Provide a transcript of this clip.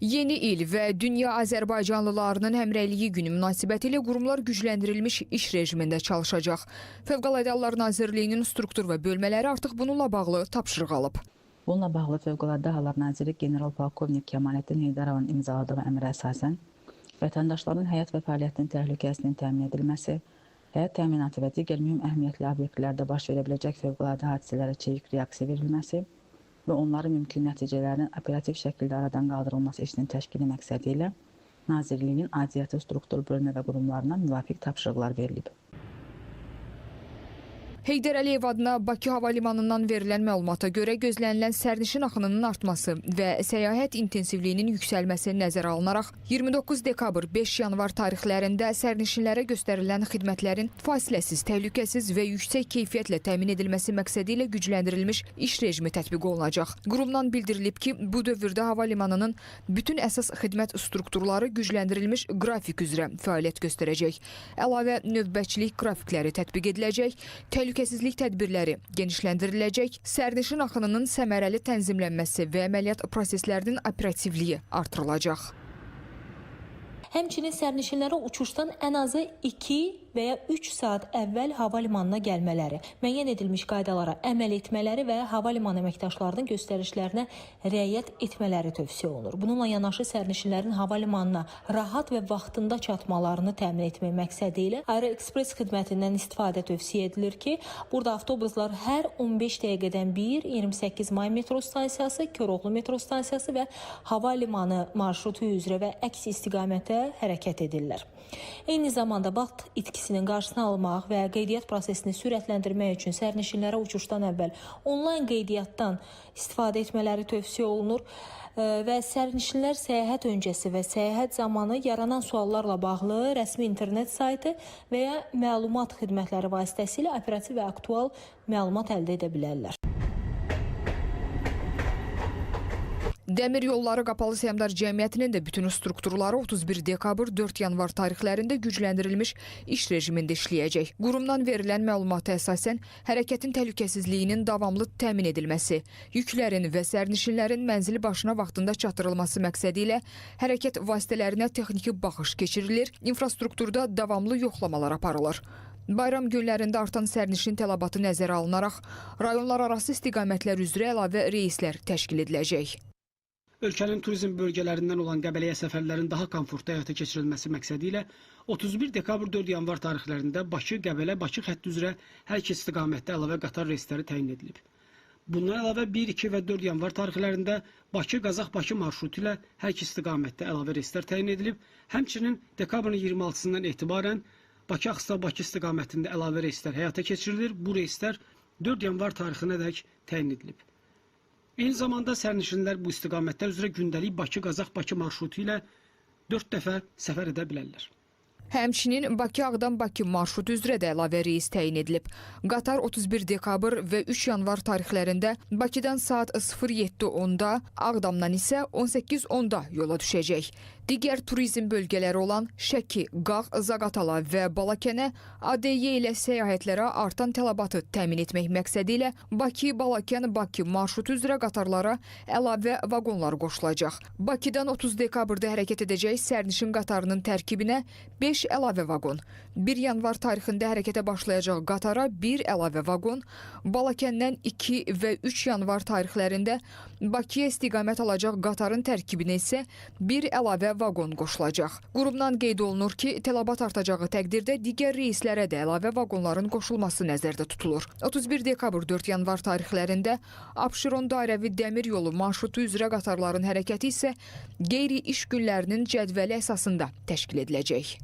Yeni il və Dünya Azərbaycanlılarının Həmrəyliyi Günü münasibətilə qurumlar gücləndirilmiş iş rejimində çalışacaq. Fövqəladə Hallar Nazirliyinin struktur və bölmələri artıq bununla bağlı tapşırıq alıb. Bununla bağlı Fövqəladə Hallar Naziri General-Polkovnik Kemaləddin Heydarovun imzaladığı əmrə əsasən vətəndaşların həyat və fəaliyyətinin təhlükəsizliyinin təmin edilməsi, həyat təminatı və digər mühüm əhəmiyyətli obyektlərdə baş verə biləcək fövqəladə hadisələrə çevik reaksiya verilməsi və onların mümkün nəticələrinin operativ şəkildə aradan qaldırılması işinin təşkili məqsədi ilə Nazirliyin aidiyyatı struktur bölmə və qurumlarına müvafiq tapşırıqlar verilib. Heydər Əliyev adına Bakı Hava Limanından verilən məlumata görə gözlənilən sərnişin axınının artması və səyahət intensivliyinin yüksəlməsi nəzərə alınaraq 29 dekabr 5 yanvar tarixlərində sərnişinlərə göstərilən xidmətlərin fasiləsiz, təhlükəsiz və yüksək keyfiyyətlə təmin edilməsi məqsədi ilə gücləndirilmiş iş rejimi tətbiq olunacaq. Qurumdan bildirilib ki, bu dövrdə hava limanının bütün əsas xidmət strukturları gücləndirilmiş qrafik üzrə fəaliyyət göstərəcək. Əlavə növbətçilik qrafikləri tətbiq ediləcək, təhlükəsizlik tədbirləri genişləndiriləcək, sərnişin axınının səmərəli tənzimlənməsi və əməliyyat proseslərinin operativliyi artırılacaq. Həmçinin sərnişinlərə uçuşdan ən azı 2 və ya 3 saat əvvəl hava limanına gəlmələri, müəyyən edilmiş qaydalara əməl etmələri və hava limanı əməkdaşlarının göstərişlərinə riayət etmələri tövsiyə olunur. Bununla yanaşı sərnişinlərin hava limanına rahat və vaxtında çatmalarını təmin etmək məqsədi ilə Aeroexpress xidmətindən istifadə tövsiyə edilir ki, burada avtobuslar hər 15 dəqiqədən bir 28 May metro stansiyası, Koroğlu metro stansiyası və hava limanı marşrutu üzrə və əks istiqamətə hərəkət edirlər. Eyni zamanda vaxt itkisinin qarşısını almaq və qeydiyyat prosesini sürətləndirmək üçün sərnişinlərə uçuşdan əvvəl onlayn qeydiyyatdan istifadə etmələri tövsiyə olunur və sərnişinlər səyahət öncəsi və səyahət zamanı yaranan suallarla bağlı rəsmi internet saytı və ya məlumat xidmətləri vasitəsilə operativ və aktual məlumat əldə edə bilərlər. Dəmir Yolları Qapalı Səhmdar Cəmiyyətinin də bütün strukturları 31 dekabr 4 yanvar tarixlərində gücləndirilmiş iş rejimində işləyəcək. Qurumdan verilən məlumata əsasən hərəkətin təhlükəsizliyinin davamlı təmin edilməsi, yüklərin və sərnişinlərin mənzili başına vaxtında çatdırılması məqsədi ilə hərəkət vasitələrinə texniki baxış keçirilir, infrastrukturda davamlı yoxlamalar aparılır. Bayram günlərində artan sərnişin tələbatı nəzərə alınaraq rayonlararası istiqamətlər üzrə əlavə reyslər təşkil ediləcək. Ölkənin turizm bölgələrindən olan Qəbələyə səfərlərin daha komfortlu həyata keçirilməsi məqsədi ilə 31 dekabr 4 yanvar tarixlərində Bakı-Qəbələ-Bakı xətti üzrə hər iki istiqamətdə əlavə qatar reysləri təyin edilib. Bundan əlavə 1, 2 və 4 yanvar tarixlərində Bakı-Qazax-Bakı marşrutu ilə hər iki istiqamətdə əlavə reyslər təyin edilib. Həmçinin dekabrın 26-sından etibarən Bakı-Ağstafa-Bakı istiqamətində əlavə reyslər həyata keçirilir. Bu reyslər 4 yanvar tarixinədək təyin edilib. Eyni zamanda sərnişinlər bu istiqamətlər üzrə gündəlik Bakı-Qazax-Bakı marşrutu ilə 4 dəfə səfər edə bilərlər. Həmçinin Bakı-Ağdam-Bakı marşrutu üzrə də əlavə reys təyin edilib. Qatar 31 dekabr və 3 yanvar tarixlərində Bakıdan saat 07:10-da, Ağdamdan isə 18:10-da yola düşəcək. Digər turizm bölgələri olan Şəki, Qağ, Zaqatala və Balakənə ADY ilə səyahətlərə artan tələbatı təmin etmək məqsədi ilə Bakı-Balakən-Bakı marşrutu üzrə qatarlara əlavə vaqonlar qoşulacaq. Bakıdan 30 dekabrda hərəkət edəcək sərnişin qatarının tərkibinə 5 əlavə vaqon, 1 yanvar tarixində hərəkətə başlayacaq qatara 1 əlavə vaqon, Balakəndən 2 və 3 yanvar tarixlərində Bakıya istiqamət alacaq qatarın tərkibinə isə 1 əlavə vaqon qoşulacaq. Qurumdan qeyd olunur ki, tələbat artacağı təqdirdə digər reyslərə də əlavə vaqonların qoşulması nəzərdə tutulur. 31 dekabr 4 yanvar tarixlərində Abşeron dairəvi dəmir yolu marşrutu üzrə qatarların hərəkəti isə qeyri-iş günlərinin cədvəli əsasında təşkil ediləcək.